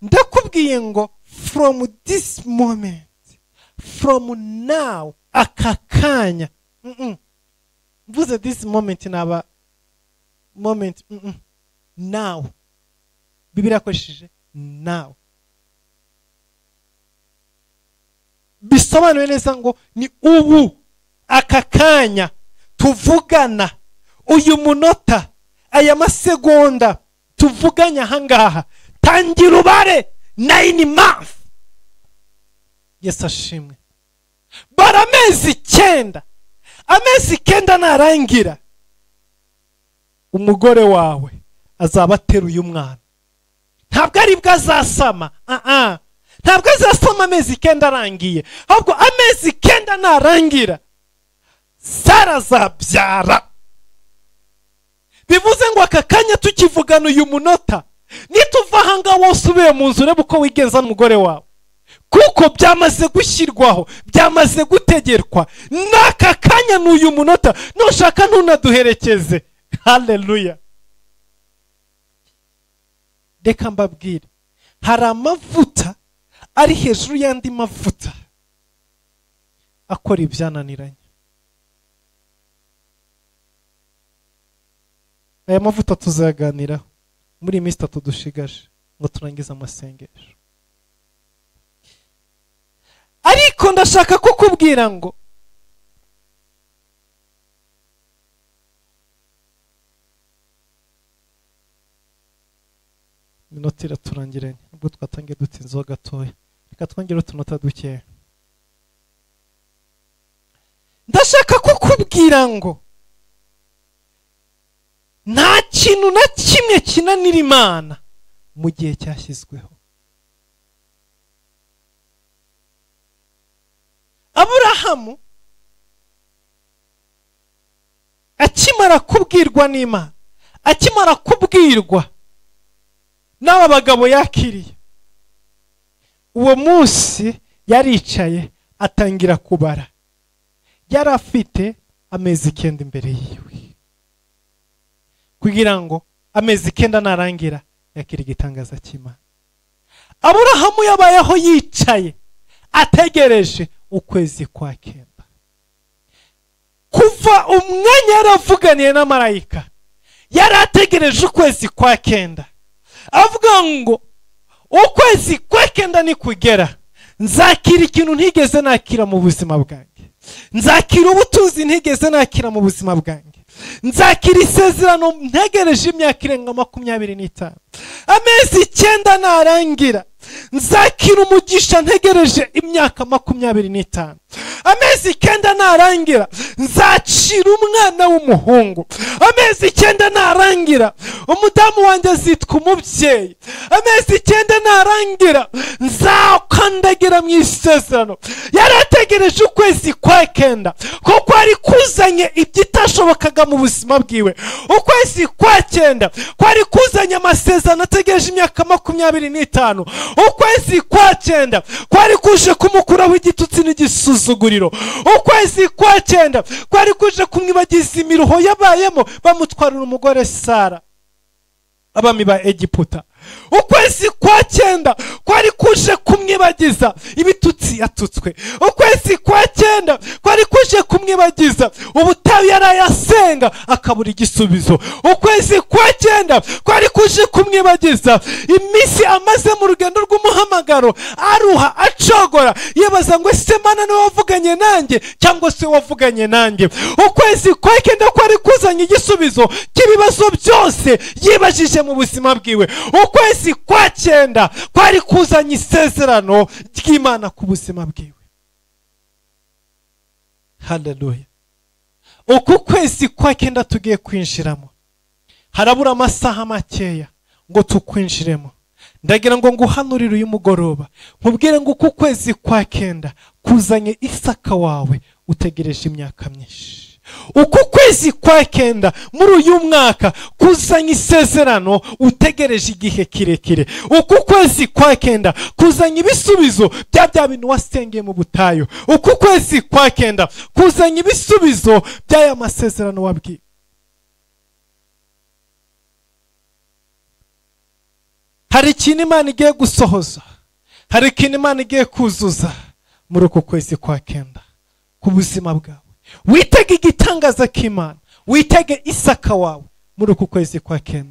Ndakubwiye ngo from this moment, from now, aka kanya. Mvuze this moment naba moment now. Bibiliya yakoresheje now. Bisobanuye neza ngo ni ubu, aka kanya tuvugana, uyu munota, aya masegonda tuvuganye ahangaha. Tangira ubare 9 months. Yesu ashimwe. Bara amezi 9. Amezi 9 narangira, umugore wawe azaba ateruye umwana. Ntabwo ari bwo azasama. Ntabwo azasama amezi 9 arangiye. Ahubwo amezi 9 narangira, Sara azabyara. Bivuze ngo aka kanya tukivugana uyu munota, Nituva aha ngaha wose ubiye mu nzu urebe uko wigenza n'umugore wawe, kuko byamaze gushyirwaho, byamaze gutegerwa n'aka kanya n'uyu munota, nushaka ntunaduherekeze. Haleluya. Reka mbabwire, hari amavuta ari hejuru y'andi mavuta akora ibyananiranye. Aya mavuta tuzaganiraho muri iyi minsi itatu dushigaje ngo turangize amasengesho. Ariko ndashaka kukubwira ngo iminota iraturangiranye, nubwo twatangiye dutinzeho gatoya, reka twongere utunota dukeya. Ndashaka kukubwira ngo nta kintu na kimwe kinanira Imana mu gihe cyashyizweho. Aburahamu akimara kubwirwa n'Imana, akimara kubwirwa n'aba bagabo yakiriye, uwo munsi yaricaye atangira kubara. Yari afite amezi 9 imbere yiwe, kugira ngo amezi 9 narangira yakira igitangaza cy'Imana. Aburahamu yabayeho yicaye ategereje ukwezi kwa 9. Kuva umwanya yaravuganiye na marayika, yarategereje ukwezi kwa 9. Avuga ngo ukwezi kwa 9 nikugera nzakira ikintu ntigeze nakira mu buzima bwanjye, nzakira ubutunzi ntigeze nakira mu buzima bwanjye, nzakira isezerano ntegereje imyaka irenga 25. Amezi 9 narangira nzakira umugisha ntegereje imyaka 25. Amezi 9 narangira nzacira umwana w'umuhungu. Amezi 9 narangira umudamu wanjye azitwa umubyeyi. Amezi 9 narangira nzakandagira mu isezerano. Yarategereje ukwezi kwa 9 kuko ari kuzanye ibyitashobokaga mu buzima bwiwe. Ukwezi kwa 9 kwari kuzanye amasezerano ategereje imyaka 25. Ukwezi kwa 9 kwari kuje kumukuraho igitutsi n'igisuzuguriro. Ukwezi kwa 9 kwari kuje kumwibagiza imiruho yabayemo bamutwarira umugore Sara, abami ba Egiputa. Ukwezi kwa 9 kwari kuje kumwibagiza ibitutsi yatutswe. Ukwezi kwa 9 kwari kuje kumwibagiza ubutayu yarayasenga akabura igisubizo. Ukwezi kwa 9 kwari kuje kumwibagiza iminsi amaze mu rugendo rw'umuhamagaro aruha acogora, yibaza ngo ese Mana niwe wavuganye nanjye cyangwa se wavuganye nanjye. Ukwezi kwa 9 kwari kuzanye igisubizo cy'ibibazo byose yibajije mu buzima bwiwe. Ukwezi kwa 9 kwari kuzanye isezerano ry'Imana ku buzima bwiwe. Haleluya. Uku kwezi kwa 9 tugiye kwinjiramo, harabura amasaha makeya ngo tukwinjiremo. Ndagira ngo nguhanurire uyu mugoroba, nkubwire ngo uku kwezi kwa 9 kuzanye Isaka wawe utegereje imyaka myinshi. Uku kwezi kwa 9 muri uyu mwaka kuzanye isezerano utegereje igihe kirekire. Uku kwezi kwa 9 kuzanye ibisubizo bya bintu wasengeye mu butayu. Uku kwezi kwa 9 kuzanye ibisubizo by'aya masezerano wabwiye. Hari ikintu Imana igiye gusohoza, hari ikintu Imana igiye kuzuza muri uku kwezi kwa 9 ku buzima bwawe. Witege igitangaza k'Imana, witege Isaka wawe muri uku kwezi kwa 9.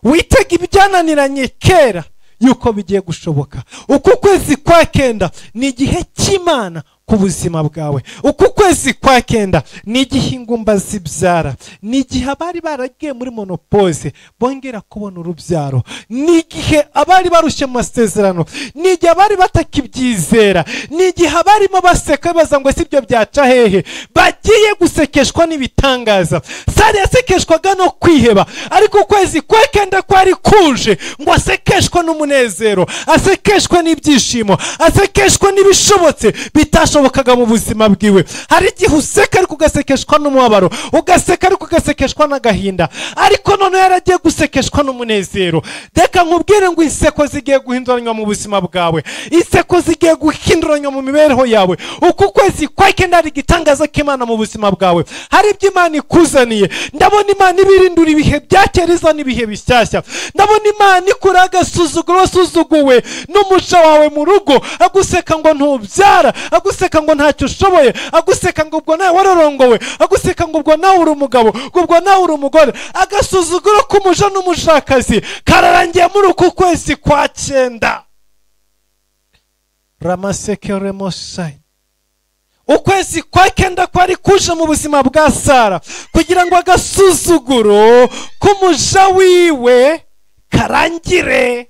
Witege ibyananiranye kera yuko bigiye gushoboka. Uku kwezi kwa 9 ni igihe cy'Imana ku buzima bwawe. Uku kwezi kwa 9 ni igihe ingumba zibyara, ni igihe abari baragiye muri monopose bongera kubona urubyaro, ni igihe abari barushye mu masezerano, ni igihe abari batakibyizera, ni igihe abarimo baseka baza ngo sibyo byaca hehe, bagiye gusekeshwa n'ibitangaza. Sara yasekeshwaga no kwiheba, ariko ukwezi kwa 9 kwari kuje ngo asekeshwe n'umunezero, asekeshwe n'ibyishimo, asekeshwe n'ibishobotse bitashoboka bitashobokaga mu buzima bwiwe. Hari igihe useka ariko ugasekeshwa n'umubabaro, ugaseka ariko ugasekeshwa n'agahinda, ariko none yaragiye gusekeshwa n'umunezero. Reka nkubwire ngo inseko zigiye guhinduranywa mu buzima bwawe, inseko zigiye guhinduranywa mu mibereho yawe. Uku kwezi kwa kenda hari igitangaza k'Imana mu buzima bwawe, hari ibyo Imana ikuzaniye. Ndabona Imana ibirindura ibihe bya kera izana ibihe bishyashya. Ndabona Imana ikura agasuzuguro wasuzuguwe n'umuco wawe mu rugo, aguseka ngo ntubyara, aguseka ngo ntacyo ushoboye, aguseka ngo ubwo nawe wararongowe, aguseka ngo ubwo nawe uri umugabo, ubwo nawe uri umugore. Agasuzuguro k'umuja n'umushakazi kararangiye muri uku kwezi kwa cyenda. Ramasekeremosai. Ukwezi kwa kenda kwari kuje mu buzima bwa Sara kugira ngo agasuzuguro k'umuja wiwe karangire.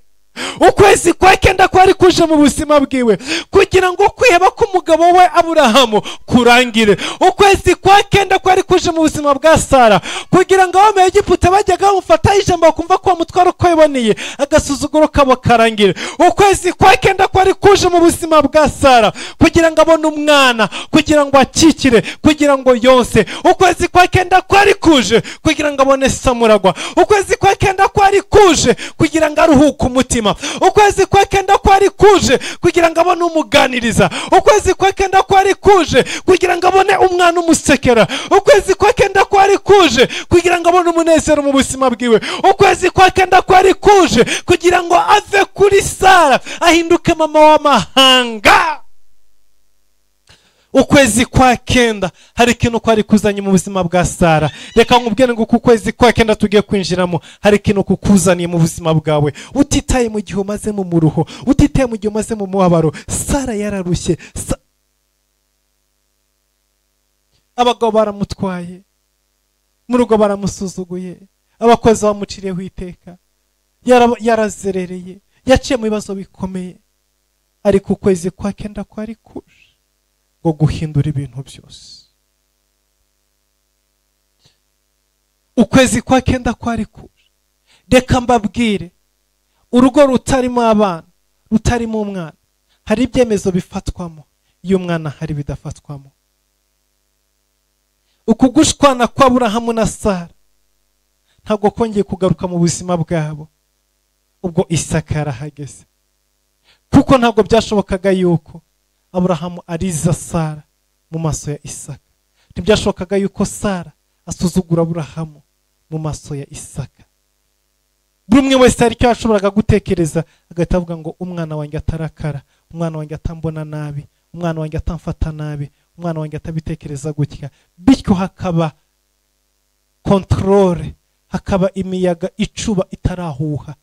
Ukwezi kwa kenda kwari kuje mu buzima bwiwe kugira ngo kwiheba k'umugabo we Aburahamu kurangire. Ukwezi kwa kenda kwari kuje mu buzima bwa Sara kugira ngo abami Egiputa bajyaga bamufata ijambo bakumva ko mutwaro uko yiboneye, agasuzuguro kabo karangire. Ukwezi kwa kenda kwari kuje mu buzima bwa Sara kugira ngo abone umwana, kugira ngo akikire, kugira ngo yonse. Ukwezi kwa kenda kwari kuje kugira ngo abone samuragwa. Ukwezi kwa kenda kwari kuje kugira ngo aruhuke umutima. Ukwezi kwa kenda kwari kuje kugira ngo abone umuganiriza. Ukwezi kwa kenda kwari kuje kugira ngo abone umwana umusekera. Ukwezi kwa kenda kwari kuje kugira ngo abone umunezero mu buzima bwiwe. Ukwezi kwa kenda kwari kuje kugira ngo ave kuri Sara ahinduke mama w'amahanga. Ukwezi kwa kenda hari ikintu kwari kuzanye mu buzima bwa Sara. Reka nkubwire ngo ukwezi kwa kenda tugiye kwinjiramo hari ikintu kukuzaniye mu buzima bwawe, utitaye mu gihe umaze mu muruho, utitaye mu gihe umaze mu mubabaro. Sara yararushye, abagabo baramutwaye, mu rugo baramusuzuguye, abakozi bamuciriyeho iteka, yarazerereye, yaciye mu bibazo bikomeye. Ariko ukwezi kwa kenda kwari kuje ngo guhindura ibintu byose. Ukwezi kwa kenda kwari kuje. Reka mbabwire, urugo rutarimo abana, rutarimo umwana, hari ibyemezo bifatwamo iyo umwana hari bidafatwamo. Ukugushwana kwa Aburahamu na Sara ntabwo kongeye kugaruka mu buzima bwabo ubwo Isaka yarahageze, kuko ntabwo byashobokaga yuko Aburahamu ariza Sara mu maso ya Isaka. Ntibyashobokaga yuko Sara asuzugura Aburahamu mu maso ya Isaka. Buri umwe wese hari icyo yashoboraga gutekereza, agahita avuga ngo umwana wanjye atarakara, umwana wanjye atambona nabi, umwana wanjye atamfata nabi, umwana wanjye atabitekereza gutya. Bityo hakaba controle, hakaba imiyaga icuba itarahuha.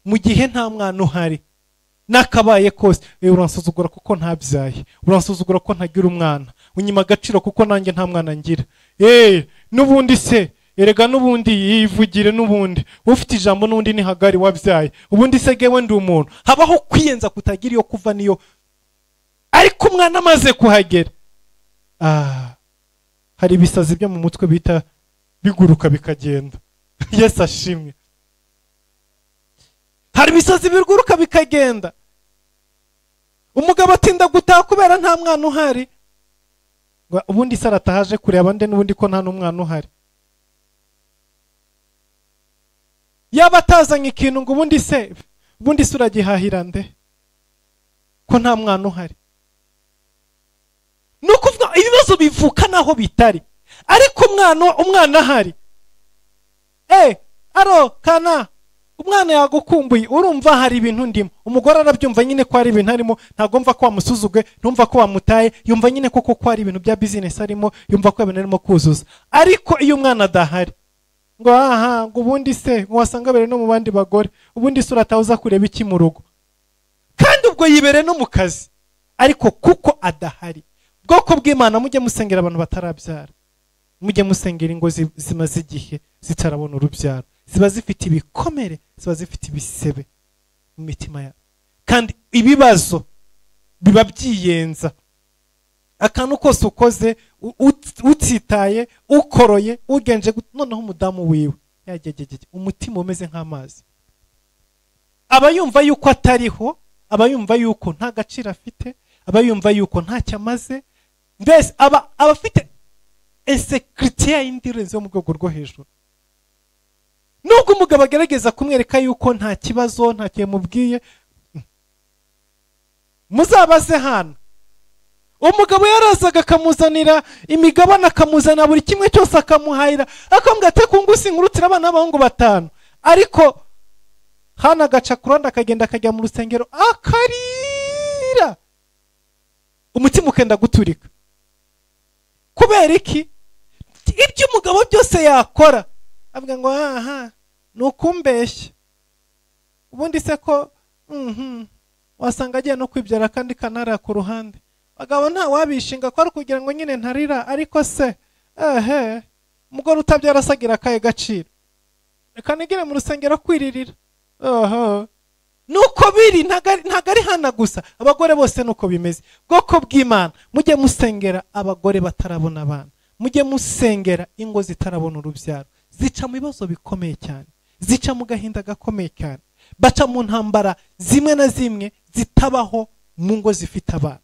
Mu gihe nta mwana uhari, nakabaye kose, uransuzugura kuko ntabyaye, uransuzugura ko ntagira umwana, unyima agaciro kuko nanjye nta mwana ngira. N'ubundi se erega n'ubundi yivugire, n'ubundi ufite ijambo, n'ubundi ni Hagari wabyaye, ubundi se gewe ndi umuntu. Habaho kwiyenza kutagira iyo kuva niyo. Ariko umwana amaze kuhagera, hari ibisazi byo mu mutwe bita biguruka bikagenda. Yesu ashimwe. Hari ibisazi biguruka bikagenda. Umugabo atinda gutaha kubera nta mwana uhari, ubundi Sara atahaje kureba nde n'ubundi ko nta n'umwana uhari. Yaba atazanye ikintu ngo ubundi se, ubundi se uragihahira nde ko nta mwana uhari. Nukuvuga ibibazo bivuka naho bitari, ariko umwana ahari. Aro kana umwana yagukumbuye, urumva hari ibintu ndimo. Umugore arabyumva nyine ko ari ibintu arimo, ntabwo mva ko wamusuzuguye, ntumva ko wamutaye, yumva nyine koko ko ari ibintu bya business arimo, yumva ko ibintu arimo kuzuza. Ariko iyo umwana adahari, ngo aha ngo ubundi se ngo wasanga bere no mu bandi bagore, ubundi se uratahuza kureba iki mu rugo, kandi ubwo yibere no mu kazi, ariko kuko adahari. Bwoko bw'Imana, mujye musengera abantu batarabyara, mujye musengera ingo zimaze igihe zitarabona urubyaro, ziba zifite ibikomere, ziba zifite ibisebe mu mitima yabo, kandi ibibazo biba byiyenza. Akantu kose ukoze utitaye, ukoroye, ugenje, noneho umudamu wiwe yagegeje umutima umeze nk'amazi, aba yumva yuko atariho, aba yumva yuko nta gaciro afite, aba yumva yuko ntacyo amaze, Mbese aba afite insécurité yindi irenze yo mu rwego rwo hejuru. Nubwo umugabo agerageza kumwereka yuko nta kibazo, nta kintu mubwiye, muzabaze hano. Umugabo yarazaga akamuzanira imigabane, akamuzanira buri kimwe cyose, akamuhahira, akamubwira ati kungusi nkurutira abana b'abahungu 5. Ariko hano agaca ku ruhande akagenda akajya mu rusengero akarira, umutima ukenda guturika. Kubera iki? Ibyo umugabo byose yakora avuga ngo aha ni ukumbeshya, ubundi se ko wasanga agiye no kwibyara kandi kanara ku ruhande. Bagabo nta wabishinga ko ari kugira ngo nyine ntarira, ariko se ehe umugore utabyara asagira akaye gaciro, reka nigire mu rusengero kwiririra. Nuko biri, ntago ari hana gusa, abagore bose nuko bimeze. Bwoko bw'Imana, mujye musengera abagore batarabona abana, mujye musengera ingo zitarabona urubyaro. Zica mu bibazo bikomeye cyane, zica mu gahinda gakomeye cyane, baca mu ntambara zimwe na zimwe zitabaho mu ngo zifite abana.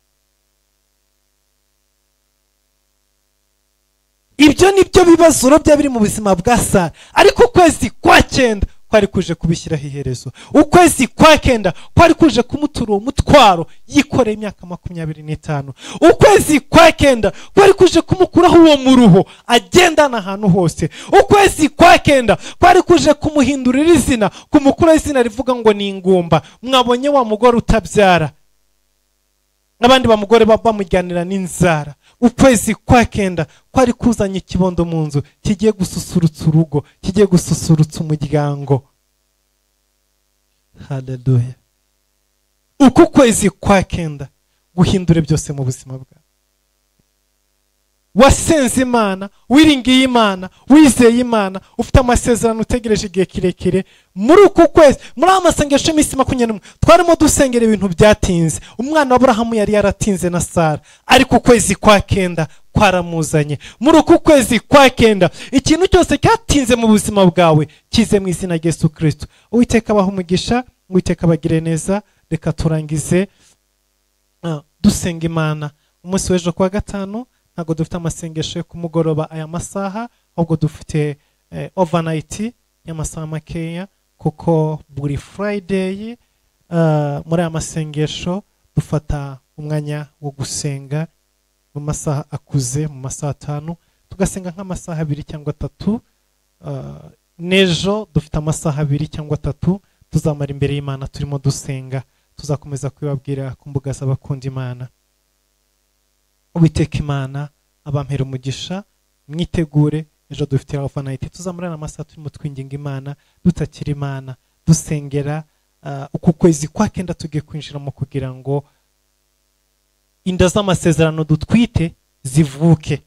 Ibyo nibyo bibazo bya biri mu buzima bwa Sara. Ariko ukwezi kwa 9 kwari kuje kubishyiraho iherezo. Ukwezi kwa 9 kwari kuje kumutura uwo mutwaro yikoreye imyaka 25. Ukwezi kwa 9 kwari kuje kumukuraho uwo muruho agendana ahantu hose. Ukwezi kwa 9 kwari kuje kumuhindurira izina, kumukuraho izina rivuga ngo ni ingumba. Mwabonye wa mugore utabyara, n'abandi bamugore bamujyanira n'inzara. Ukwezi kwa 9 kwari kuzanye ikibondo mu nzu kigiye gususurutsa urugo, kigiye gususurutsa umuryango. Haleluya. Uku kwezi kwa 9 guhindure byose mu buzima bwawe. Wasenze Imana, wiringiye Imana, wizeye Imana, ufite amasezerano utegereje igihe kirekire. Muri uku kwezi, muri amasengesho y'iminsi 21 twarimo dusengera ibintu byatinze. Umwana wa Aburahamu yari yaratinze na Sara, ariko ukwezi kwa 9 kwaramuzanye. Muri uku kwezi kwa 9 ikintu cyose cyatinze mu buzima bwawe kize mu izina rya Yesu Kristo. Uwiteka abahe umugisha, Uwiteka abagire neza. Reka turangize dusenga Imana. Umunsi w'ejo kwa 5 ntabwo dufite amasengesho yo kumugoroba aya masaha, ahubwo dufite overnight y'amasaha makeya, kuko buri Friday muri aya masengesho dufata umwanya wo gusenga mu masaha akuze, mu masaha 5, tugasenga nk'amasaha 2 cyangwa 3. N'ejo dufite amasaha 2 cyangwa 3 tuzamara imbere y'Imana turimo dusenga. Tuzakomeza kubibabwira ku mbuga z'abakunda Imana. Uwiteka Imana abampera umugisha, mwitegure ejo dufite overnight, tuzamarana amasaha turimo twinginga Imana, dutakira Imana, dusengera uku kwezi kwa 9 tugiye kwinjiramo kugira ngo inda z'amasezerano dutwite zivuke,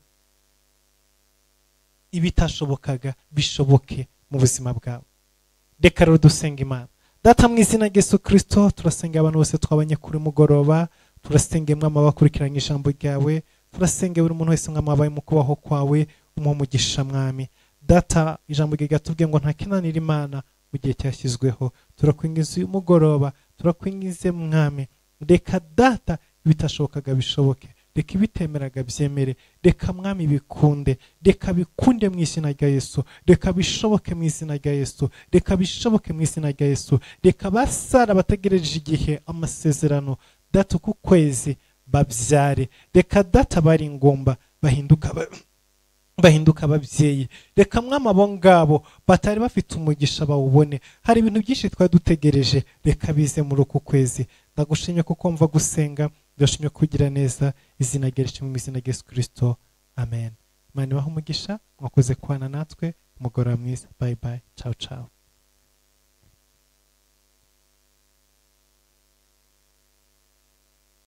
ibitashobokaga bishoboke mu buzima bwawe. Reka rero dusenga Imana. Data mu izina rya Yesu Kristo, turasenga abantu bose twabanye kuri mugoroba, turasenge mwama bakurikiranye ijambo ryawe, turasenge buri muntu wese mwama abaye mu kubaho kwawe, umuha umugisha mwami. Data, ijambo ryawe ryatubwiye ngo nta kinanira Imana mu gihe cyashyizweho. Turakwingiza uyu mugoroba, turakwingize mwami, reka data ibitashobokaga bishoboke, reka ibitemeraga byemere, reka mwami bikunde, reka bikunde mu izina rya Yesu, reka bishoboke mu izina rya Yesu, reka bishoboke mu izina rya Yesu. Reka basara bategereje igihe amasezerano data uku kwezi babyare, reka data bari ingomba bahinduka ababyeyi, reka mwami abo ngabo batari bafite umugisha bawubone. Hari ibintu byinshi twari dutegereje, reka bize muri uku kwezi. Ndagushimye kuko mva gusenga, ndashimye kugira neza, izina ryawe mu izina rya Yesu Kristo, amen. Imana ibahe umugisha, mwakoze kubana natwe, umugoroba mwiza. Bye bye, ciao ciao.